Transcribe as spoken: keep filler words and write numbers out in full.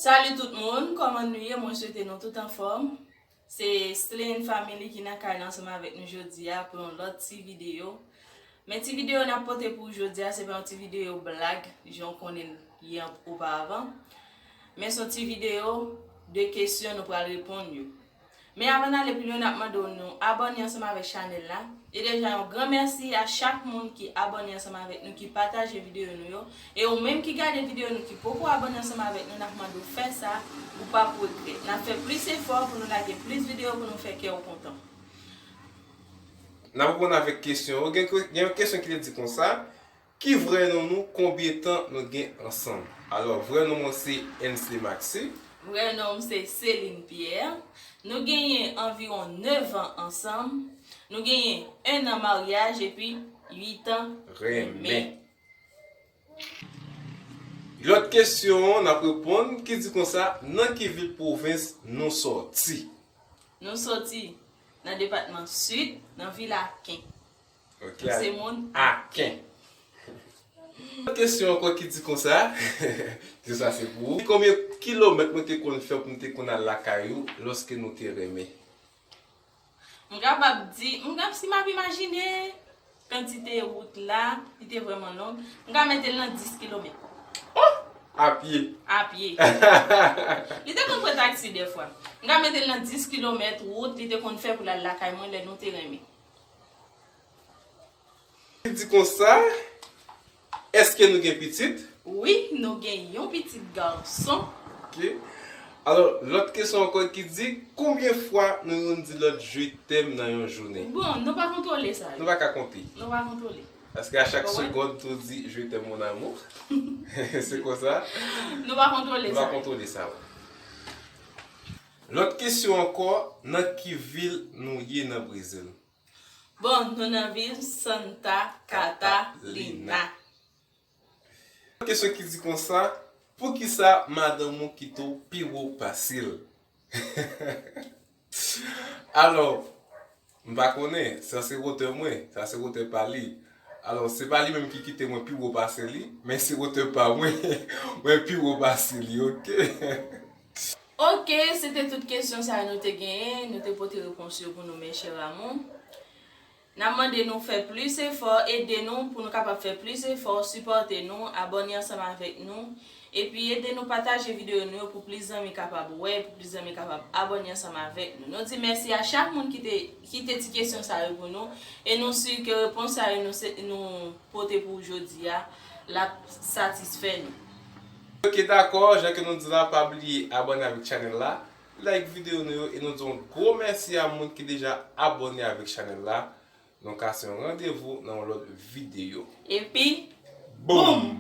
Salut tout moun, kòman nou ye? Mwen swete nou tout anfòm. Se Slaying Family ki nan kay la ansanm avèk nou jodi a pou yon lòt ti videyo. Men ti videyo n ap pote pou jodi a, se pa yon ti videyo blag, jan w konnen l ye oparavan. Men se yon ti videyo de kesyon nou pral reponn yo. Men avan n ale pi lwen, n ap mande w nou abòne ansanm avèk chanèl la. E deja, yon gran mèsi a chak moun ki abòne ansanm avèk nou, ki pataje videyo nou yo. E ou menm ki gade videyo nou, ki poko abòne ansanm avèk nou, n ap mande w fè sa, ou p ap regrèt. N ap fè plis efò pou nou lage plis videyo pou nou fè kè w kontan. N ap reponn avèk kesyon yo. Gen, gen yon kesyon ki te di konsa, ki vrè non nou, konbyen tan nou gen ansanm? Alò, vrè non mwen se Ensley Maxi. Vrè non m se Celine Pierre. Nou genyen anviwon nèf an ansanm. Nou genyen en an maryaj epi uit an renmen. Lòt kesyon n ap reponn ki di konsa, nan ki vil pwovens nou sòti? Nou sòti nan depatman Sid, nan vil Aken. Ok, se moun Aken. Kesyon ankò ki di konsa, kesyon sa se pou ou. Konbyen kilomèt mwen te konn fè pou m te konn al lakay ou lòske nou te renmen? M kapab di, m kap, si m ap imajine kantite wout la, li te vrèman long, m ka mete l nan dis kilomèt. Oh! A pye. A pye. Li te konn pran taksi dèfwa. M ka mete l nan dis kilomèt wout li te konn fè pou l al lakay mwen lè nou te renmen. Li di konsa, èske nou gen pitit? Wi, nou gen yon pitit gason. Ok. Alò, lòt kesyon ankò ki di, konbyen fwa nou youn di lòt je t'aime nan yon jounen? Bon, nou pa kontwole sa yo. Nou pa ka konte. Nou pa kontwole. Paske a chak segond tou di je t'aime mon amour. Se konsa. Nou pa kontwole sa yo. Nou pa kontwole sa yo. Lòt kesyon ankò, nan ki vil nou ye nan Brezil? Bon, nou nan vil Santa Catarina. Kesyon ki di konsa, poukisa madanm ou kite w pi wo pase l? Alò, m pa konnen, sa se wotè mwen, sa se wotè pa li. Alò, se pa li menm ki kite mwen pi wo pase li, men se wotè pa mwen, mwen pi wo pase li, ok? Ok, se te tout kesyon sa yo nou te genyen, nou te pote repons yo pou nou, mes chers amours. N ap mande nou fè plis efò, ede nou pou nou kapab fè plis efò, sipòte nou, abòne ansanm avèk nou, epi ede nou pataje videyo nou yo pou plis zanmi kapab wè, pou plis zanmi kapab abòne ansanm avèk nou. Nou di mèsi a chak moun ki te kite ti kesyon sa yo pou nou, e nou si ke repons sa yo nou se, nou pote pou jodi a, l ap satisfè nou. Ok, dakò, jan ke nou di la, pa bliye abòne avèk chanèl la, like videyo nou yo, e nou di yon gwo mèsi a moun ki deja abòne avèk chanèl la. Nou kase yon randevou nan yon lòt videyo. Epi, boom!